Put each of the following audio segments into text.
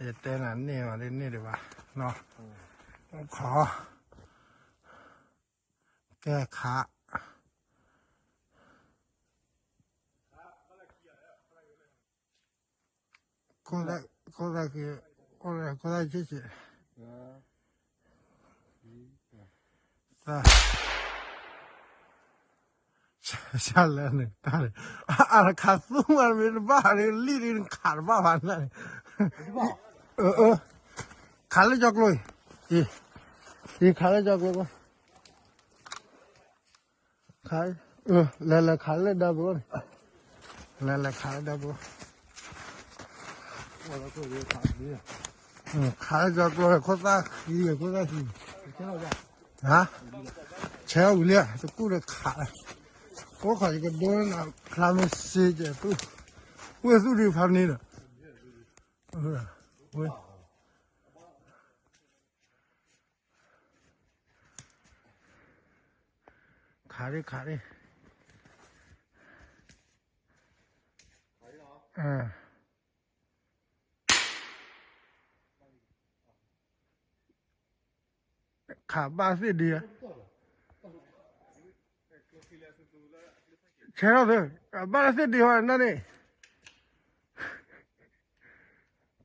ယတဲနၤန့ၢ်အီၤဒ်န့ၣ်ဒံးဘၣ်, ခီ, ကဲခး, ခိၣ်သၣ်, ခိၣ်သၣ်, ခိၣ်သၣ်ချ့ချ့, သၣ် ဆၣ်လဲၣ်န့ၣ် တၢ်န့ၣ်, အတခးသူမး တမ့ၢ်တဘၣ်န့ၣ် လံၣ်ဒ်နခးတဘၣ်ဘၣ်န့ၣ်, ခးလၢကၠီကျိအံၤ, အံၤ, အံၤခးလၢကၠီကျိ, ခး, လဲၤလဲၤခးလၢဒၢဘိန့ၣ်, လဲၤလဲၤခးလၢဒၢဘိ, ခးလၢကၠီကျိ ခိၣ်သၣ်ဃံ ခိၣ်သၣ်ဃံ ဆဲးဝံၤလံ တကူၣ်ဒီးခး, ကိးခီၣ်ယကဒိနၤ ဖျါမ့ၢ်စ့ကဲးသူ, ဝ့ၢ်သူၣ်ဒံးဖးန့ၣ်ဒီး, ဝ့ၢ်, ခးဒံး ခးဒံး, ခးဘၣ်သ့ၣ်ဒံး, ဆဲးထီၣ်သ့, ဘၣ်သ့ၣ်ဒံးဟီနန့ၣ်,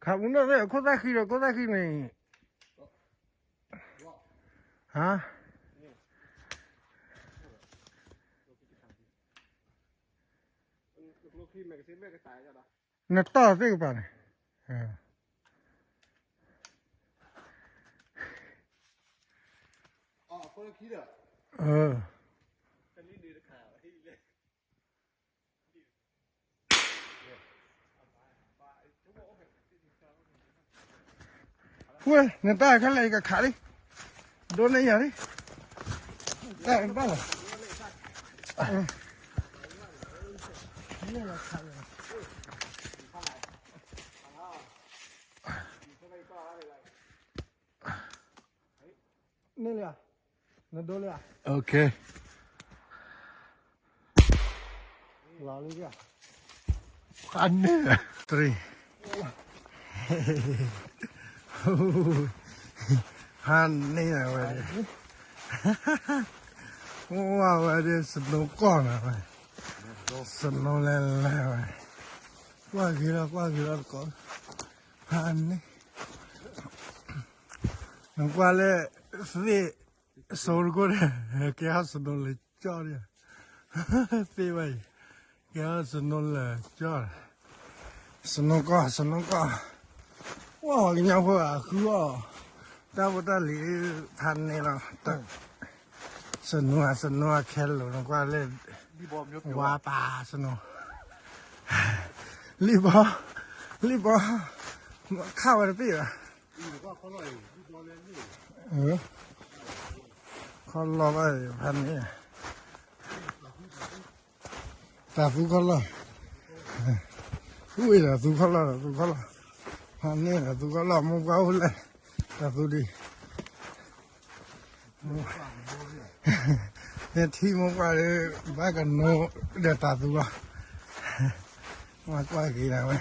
ခးပူၤနီၣ်သ့ၣ် ခိၣ်သၣ်ဃံဒီး ခိၣ်သၣ်ဃံန့ၣ်, ဟါ, နတီၢ်သ့ၣ်ကပၤန့ၣ်, ဝ့ၢ် နတၢ်ခဲလၢာ်ယကခးလံ, ဒိးန့ၢ်ယၤလံ, တၢ်ဘၣ်လီၤ, န့ၢ်လၢၤ, နဒိးလၢၤ, လီၤလံ, ဖးန့ၢ်, three, ဖးန့ၢ်ဝဲ, ဝဲဒၣ် snow ကီၢ်နၤဝဲ, snow လဲၤလဲၤဝဲ, ကွၢ်က့ၤလီၤ ကွၢ်က့ၤလီၤတကိး, ဖးန့ၢ်, နကွၢ်လၢ သ့ၣ် စိတကိၢ်ဒီး ကဲထီၣ် snow လၢကၠီဒံး, သ့ၣ်ဝဲအံၤ, ကဲထီၣ် snow လၢကၠီ, snow ကီၢ် snow ကီၢ်, အိၣ်ကညီဖိအဃုအီၣ်, တၢ်ဖိတၢ်လံၤဖးန့ၢ်လီၤ, snow အ snow အခဲလိာ် နကွၢ်လၢ ဝါပာ် snow, လံၣ်ဘီ, လံၣ်ဘီ, ခးဝဲတပ့ၢ်ဘၣ် ခီလီၤဘၣ်ဖးန့ၢ်, တၢ်သူခီလီၤ, ဝ့ၢ်ဒီးသူခီလီၤဒီးသူခီလီၤ, ဖးန့ၢ်ဒီးသူခီလီၤ မိၢ်ပှၢ်အိၣ်လဲၣ်, တၢ်သူဒံး, ထံမိၢ်ပှၢ်ဒီး ဘၣ်ကနိဒီးတၢ်သူလီၤ, မၤကွၢ်က့ၤဒၣ်ဝဲ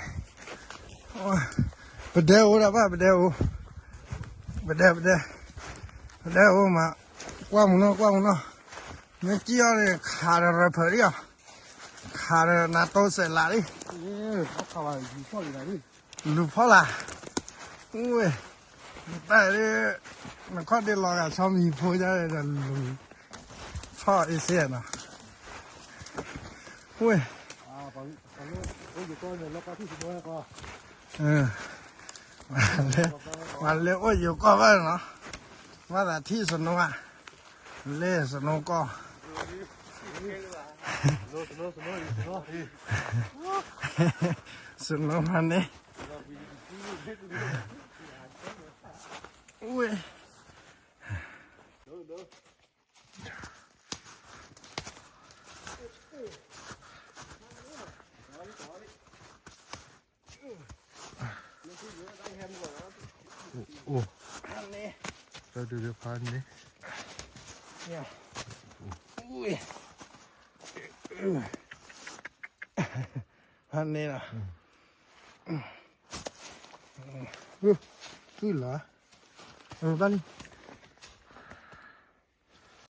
ပဒဲအိၣ်ဒၣ်ဘၣ် ပဒဲအိၣ်, ပဒဲ ပဒဲ, ပဒဲအိၣ်မး, ကွၢ်မုၢ်နီၢ် ကွၢ်မုၢ်နီၢ်, မ့ၢ်ကံၣ်အီၤန့ၣ် ခးဒီးရၢၢ်ဖၢးလံအီၤ, ခးဒီးနၤတိစဲးလးလံ, လူၤဖီလာ်, ဝ့ၢ်, တၢ်ဒ် နခီၣ်ဒ့လီၤဂာ်ဆီမံၤဖိဒ်ဒီးလူၤ, ဖီၣ်အ့စ့နီၤ, ဝ့ၢ် မၤလဲၤအိၣ်ယိၤကီၢ်ဘၣ်နီၤ, မၤသးထံၣ် snow ဘၣ်, လဲၤ snow ကီၢ်, snow မၤန့ၢ်, ဝ့ၢ် အိၣ်, တၢ်ဒုးဖးန့ၣ်, ဖးန့ၣ်လီၤ. သွံၣ်လီၤ, တၢ်လံ,